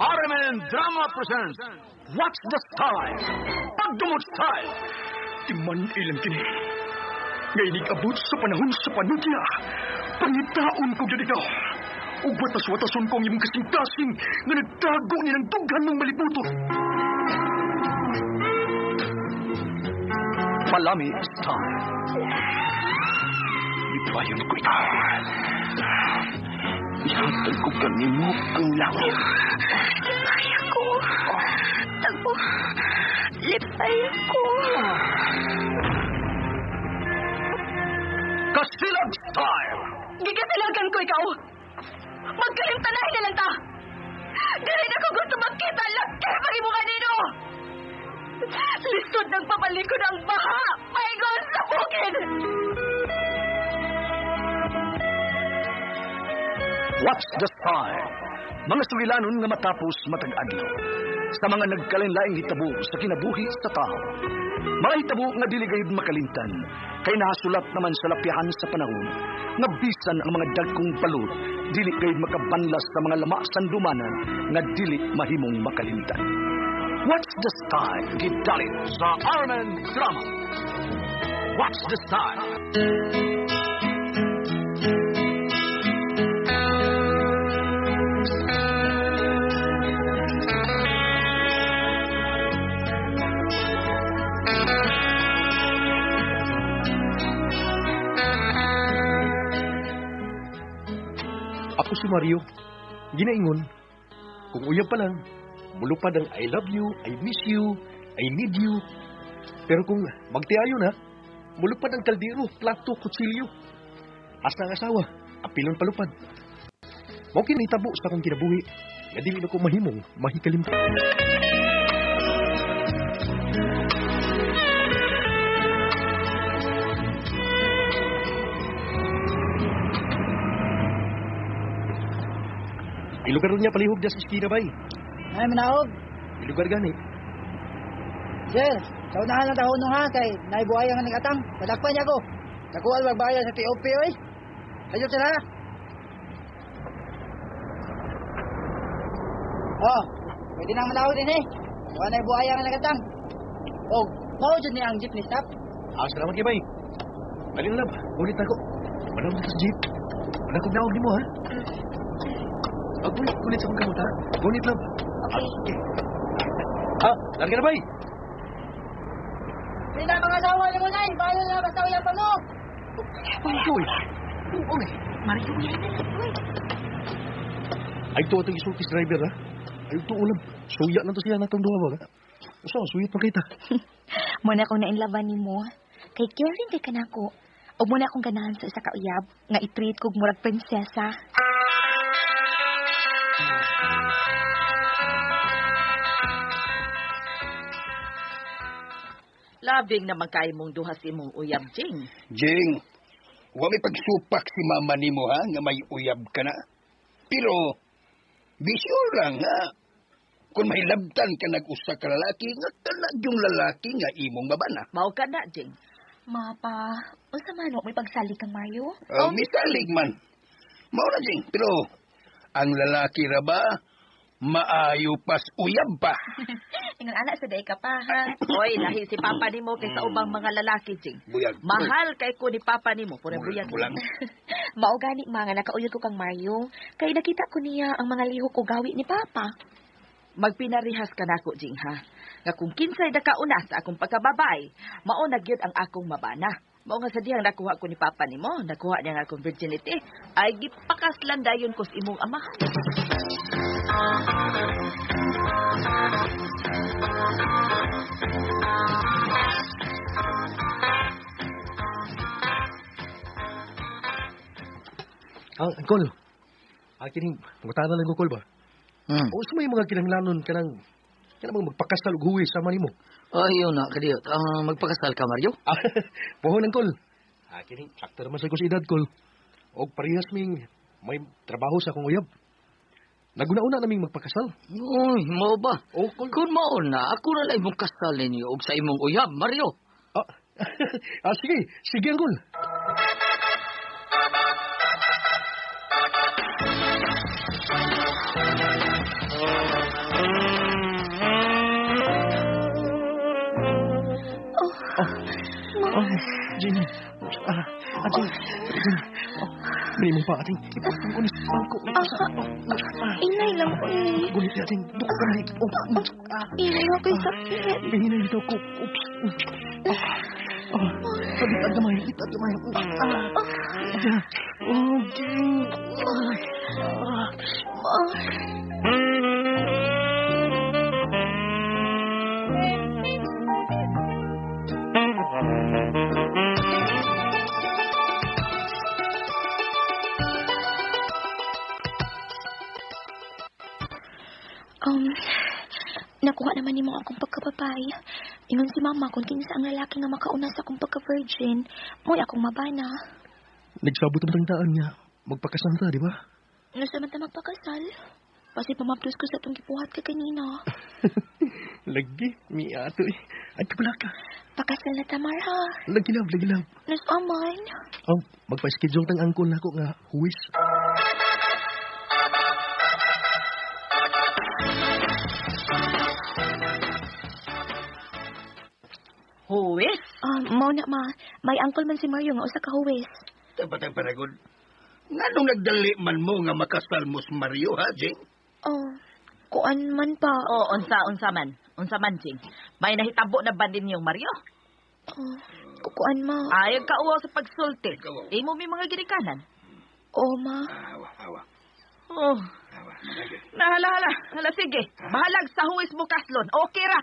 RMN Drama presents What's the Style? Pagdumot Style! Iman ilang kini. Nga abot sa panahon sa panudya. Pangitaon ko gyud ikaw. Ug watas-watason ko ang imong kasing-kasing nga nagtago ni ng dughan mong malibuto. Palami Style. Ipayon ko ikaw. Ihatag ko kanimo ang langit. Lipay ako. Tagpo. Lipay ako. Kasilag Style! Gikasilagan ko ikaw. Magkalimtanahin na lang ta. Dili na ko gusto magkita. Laki pag imo kanino. Lisod ng pabalikod ang baha. Paingon sa bukid. What's the Style? Mga sugilanon nga matapos matag adlaw. Sa mga nagkalain-laing hitabo sa kinabuhi sa tao. Mga hitabo nga dili gayud makalimtan, kay nahasulat naman sa lapyahan sa panahon, nga bisan ang mga dagkong balot, dili gayud makabanlas sa mga lama sandumanan nga dili mahimong makalimtan. What's the Style? Gidalit sa RMN Drama. What's the Style? Ako si Mario. Ginaingon, kung uyab pa lang, mulupad ang I love you, I miss you, I need you. Pero kung magtiayo na, mulupad ang kaldero, plato, kutsilyo. Hasta ang asawa, apilon palupad. Mao kinahitabo sa akong kinabuhi, nga dili na ko mahimong mahikalimtan. Ilugar niya palihog diya sa iskina bay. Ay, manahog. Ilugar gani. Sir, sa unahan lang taon ha, kay naibuhay ang nagatang. Padakpan niya ko. Nakuha magbayad sa TOP, oy. Ayun sila. Oh, pwede nang manahog din eh. Kuha na ibuhay ang nagatang. Oh, mao jud ni ang jeepney stop. Ah, salamat kay bay. Dali na lab, ulit ako. Manahog ka sa jeep. Manahog naog nimo ha. Ah, gulit, gulit sa akong kamot ha. Gulit lab. Okay. Okay. Ah, larga na bay. Hindi na mga asawa ni mo nay. Bahala na basta uyan pa mo. Uy, ikaw eh. Uy, Mario, uy, uy. Ay, ito atong isulti sa driver ha. Ay, ito ulam. Suya na to siya natong duha ba? Usa, suyot pa kita. Muna akong nainlaban ni mo. Kay caring kay kanako. O muna akong ganahan sa isa ka uyab nga i-treat kog murag prinsesa. Labing naman kay mong duha si imong uyab, Jing. Jing, wa may pagsupak si mama nimo ha, nga may uyab ka na. Pero, be sure lang ha, kung may labtan ka nag-usa ka lalaki, nga kanag yung lalaki nga imong babana. Mao ka na, Jing. Mapa, unsa man wa may pagsalig kang Mario? Oh, misalig man. Mao na, Jing, pero ang lalaki ra ba, maayo pas uyab pa. Ingon ana sa day ka pa, ha? Oy, lahi si papa nimo kaysa ubang mga lalaki, Jing. Buyag. Mahal kay ko ni papa nimo, puro buyag. Bulang. Mao gani mga nakauyod ko kang Mario, kay nakita ko niya ang mga lihok ko gawi ni Papa. Magpinarihas ka nako, Jing, ha? Nga kung kinsay nakauna sa akong pagkababay, mao na gyud ang akong mabana. Mao nga sa dihang nakuha ko ni papa nimo, nakuha niya ang akong virginity, ay gipakaslan dayon ko sa imong amahan. Ah, Uncle. Ah, kining, mangutana lang ko, Col, ba? Hmm. O sa may mga kinahanglanon ka ng, kanang magpakasal og huwi sama nimo. Ayun na, kadiyot. Magpakasal ka, Mario? Ah, pohon, Uncle. Ah, kining, sakto naman sa ko sa edad, Col. Og parehas ming may trabaho sa akong uyab. Naguna-una naming magpakasal. Uy, mao ba? O, Col. Kung mao na, ako na lang imong kasal ninyo og sa imong uyab, Mario. Ah, ah, sige, sige, Uncle. Akong pa, ating ipatong ko ni Sangko. Inay lang ko eh. Gulit ating duko ka na. Inay ako'y sakit. Hinay dito ko. Oops. Itad gamay, itad gamay. Oh, Jing. Nakuha naman nimo akong pagkababay. Ingon si mama kung kinsa ang lalaki nga makauna sa akong pagka-virgin, mo'y akong mabana. Nagsabot ang tangtaan niya. Magpakasal ta, di ba? Nasa man ta magpakasal. Pasi pamaplos ko sa itong gibuhat ka kanina. Lagi, miato eh. Ay, kabala ka. Pakasal na tamar ha. Lagi love, lagi love. Nasa aman. Oh, magpa-schedule tang angkol na ako nga huwis. Huwis? Mao na ma, may angkol man si Mario nga usa ka huwis. Dapat ang paragon. Nganong nagdali man mo nga makasal mo si Mario, ha, Jing? Oh, kuan man pa. Oh, unsa man. Unsa man, Jing. May nahitabo na ba ninyong Mario? Oh, kuan ma. Ayaw ka uwaw sa pagsulti. Di mo may mga ginikanan. Oh, ma. Awa, awa. Oh. Awa. Nahala, hala. Hala, sige. Bahalag sa huwis mo, Kaslon. Okay ra.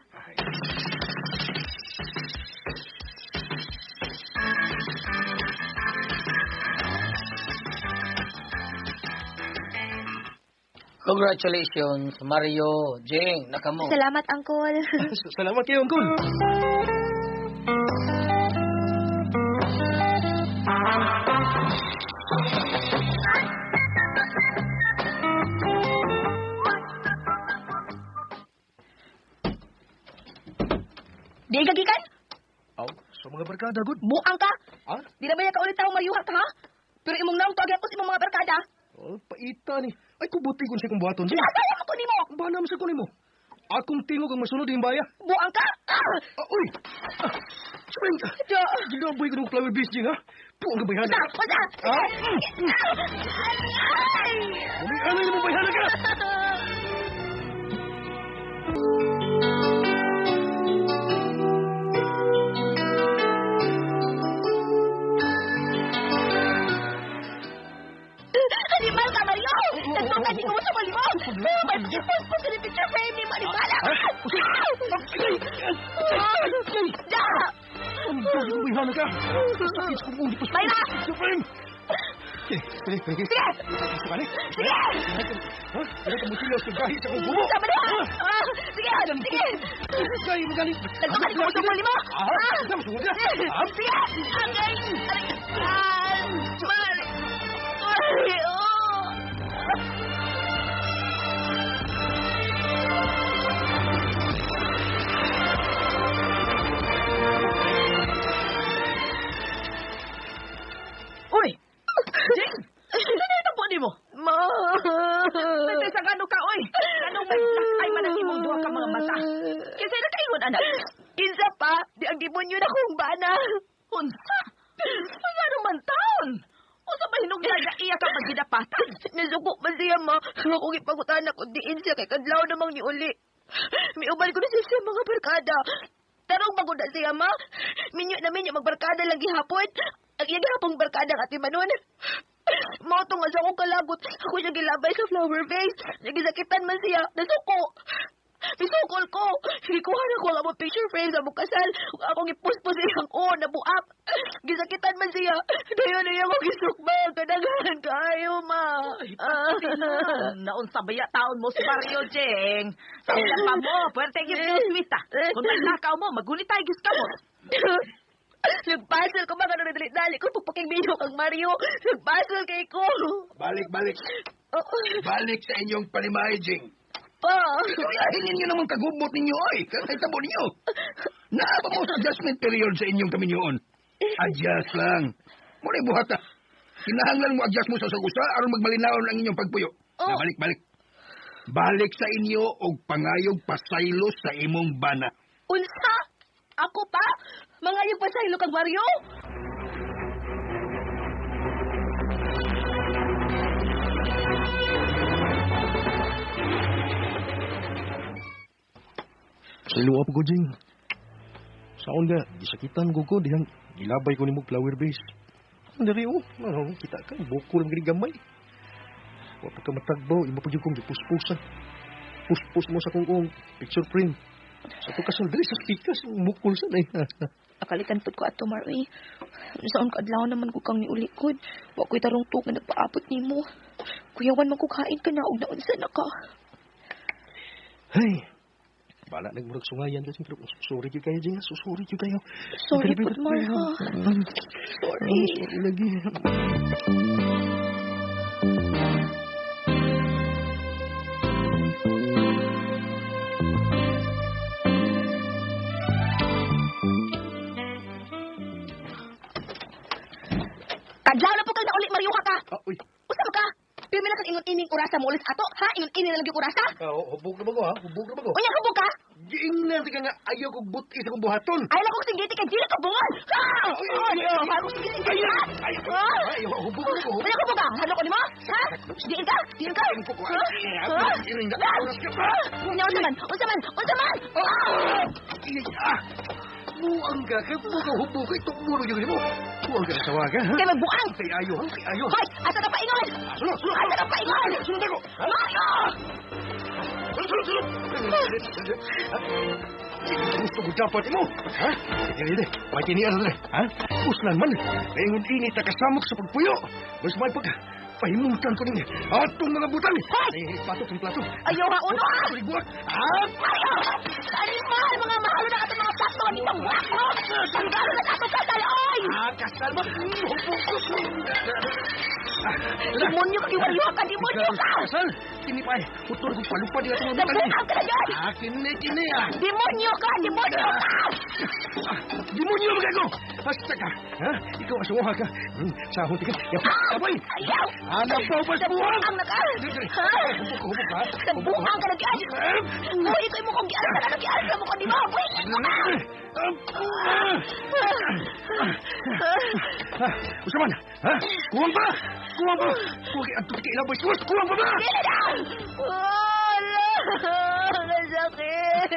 Congratulations, Mario, Jing, nakamo. Salamat, Uncle. Salamat kayo, Uncle. Di ka gikan? Aw, sa mga barkada, good. Buang ka? Ha? Di na ba ka ulit taong Mario ha? Pero imong naong tuwag ako sa imong mga barkada. Oh, paita ni. Ay, kubuti kung siya kong buhaton. Nasaya mo ko nimo. Bana mo sa kunin mo. Akong tingog ang masunod yung baya. Buang ka? Ah! Uy! Sabihin ka! Ginaboy ko ng flower base, Jing, ha? Buang ka bayhana. Unsa? Ha? Ano yung bayhana ka? Animal ka, Mario! Nagtungkad ko mo sa malimo! May pagkipos-pos sa picture frame ni mo! Animal ka! Da! Bayhana ka! Mayra! Sige! Sige! Sige! Ha? Ano ka musilaw sa gahi sa kong bubo? Sama na! Sige! Sige! Gahi mo galing! Nagtungkad ko mo sa malimo! Ah! Sige! Agay! Mario! Mario! Uy! Jing! Ano na ito mo? Ma! Tete, sa gano ka, oy! Ganong may black eye man ang imong duha ka mga mata. Kinsa na kaingon, anak? Kinsa pa? Di ang demonyo na kong bana. Unsa? Unsa naman taon? Unsa ba hinugdan na iya ka pagidapatan? Nasuko man siya, ma. Akong ipagutan ako diin siya kay kadlaw namang ni uli. Miuban ko na siya sa mga barkada. Tarong magunda siya, ma. Minyo na minyo magbarkada lang gihapon. Ang iya gihapong barkada ang ati Manon. Mao to nga sa akong kalagot. Ako siya gilabay sa flower vase. Nagisakitan man siya. Nasuko. Isukol ko. Gikuha na ko ang among picture frame sa kasal. Akong ipuspos iyang o, nabuak. Gisakitan man siya. Dayon na iya ko gisukbang. Kadaghan kaayo, ma. Ay, naunsa ba ya taon mo si Mario, Jing? Sa ilang pa mo, puwerte gyud ko sweet, ah. Kung magnakaw mo, magunit tayo gis ka mo. Nagpasal ko ba nga dali-dali ko pagpaking biyo kang Mario. Nagpasal kay ko. Balik, balik. Balik sa inyong panimay, Jing. Pa. Ituyahin ninyo naman kagubot ninyo, oy. Kaya tabo ninyo. Naaba mo sa adjustment period sa inyong kaminyoon. Adjust lang. Muna buhat na. Kinahanglan mo adjust mo sa sagusa aron magmalinaw ang inyong pagpuyo. Oh. Na, balik, balik. Balik sa inyo og pangayog pasaylo sa imong bana. Unsa? Ako pa? Mangayog pasaylo kang Mario? Silo pa ko, Jing. Saon nga, gisakitan ko ko, dihang gilabay ko nimo flower base. Diri oh, ano, kita ka, bukol ang gamay. Wa pa ka matagbaw, imo pa gyud kong gipuspusan. Puspos mo sa kong picture frame. Sa to kasal diri sa speakers, mukol sa day. Akalitan pud ko ato, Mar, uy. Saon ka adlaw naman ko kang niulikod. Wa ko'y tarong tuog nga nagpaabot nimo. Kuyawan man ko kain ka na og naunsa na ka. Hey. Bala nagmurag sungayan kasi pero sorry gyud kayo, Jing. Sorry gyud kayo. Sorry pud, Mar, ha. Sorry. Sorry lagi. Kadlaw na po kang nauli, Mario ka. Ah, uy. Usa ba ka? Pirmi na kang ingon ining orasa mo ulit ato, ha? Ingon ini na lang yung orasa? Ah, hubog na ba ko, ha? Hubog na ba ko? Unya hubog ka? Giingnan ka nga ayaw kong buti sa kong buhaton. Ay lang kong singgiti kay dili ka bungal. Ha? Ay, ay, kong singgiti ha? Ay, ay, hubog na ko. Unya hubog ka? Hadlok ko nimo? Ha? Diin ka? Diin ka? Ha? Ha? Unya unsa man? Unsa man? Unsa man? Ah! Buang ka, kay buang hubog kay tukmuro yun mo. Buang ka sa waga, ha? Kay magbuang. Kay ayo, ha? Kay ayo. Hoy, asa ka paingon? Sulod, sulod. Asa ka paingon? Sulod ako. Mario! Sulod, sulod, sulod. Gusto ko dapat mo. Ha? Dili, dili. May tinian sa dili. Ha? Uslan man. Ingon ini takasamok sa pagpuyo. Mas may pag pahimutan ko ninyo. Atong mga butang. Hoy! Ay, plato, kong plato. Ayaw ha, uno ha! Buwak. Ah! Mario! Animal! Mga mahalo na atong mga plato! Ang ibang buwak mo! Tanggalo na sa atong kasal, oy! Ah, kasal ba? Hubog ko. Demonyo ka, kiwalyo ka! Demonyo ka! Kasal! Kini pa eh. Utol kong palupad yung atong mga butang. Nagbuang ka na yun! Ah, kini, kini ah. Demonyo ka! Demonyo ka! Demonyo ba kayo? Basta ka. Ha? Ikaw asawa ka. Sahod ka. Yapoy! Ayaw! Anak pa upas buwang! Nabuang na ka! Ha? Hubog ka, hubog ka. Nabuang ka na giyan! Uy, ikaw mo kong giyan ka na giyan mo ko di ba? Uy, Usa man, ha? Kuwang pa! Kuwang pa! Kuwang kay adto kay ilabay sus! Kuwang pa ba? Dili na! Wala! Masakit!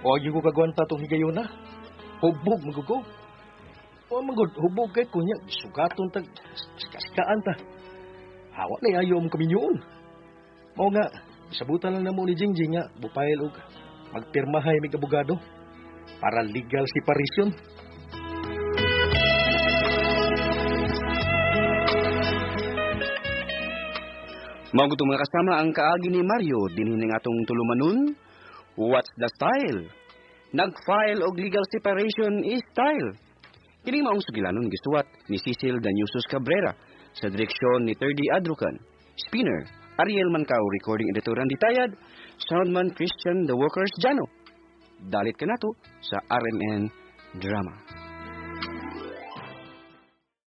Huwag yung kagwanta tong higayon na. Hubog magugo. O magod, hubog kay kunya. Sugaton tag, sikasikaan ta. Hawa na ayaw mong kaminyoon. Mao nga, sabutan lang na mo ni Jingjing nga, bupayel og magpirmahay mig abogado para legal separation. Mao gud mga kasama ang kaagi ni Mario dinhi ning atong tulumanon. What's the style? Nag-file og legal separation is style. Kining maong sugilanon gisuwat ni Cecil Danyusos Cabrera sa direksyon ni 30 Adrucan. Spinner, Ariel Mancao, recording editor Randy Tayad, soundman Christian The Workers Jano. Dalit ka nato sa RMN Drama.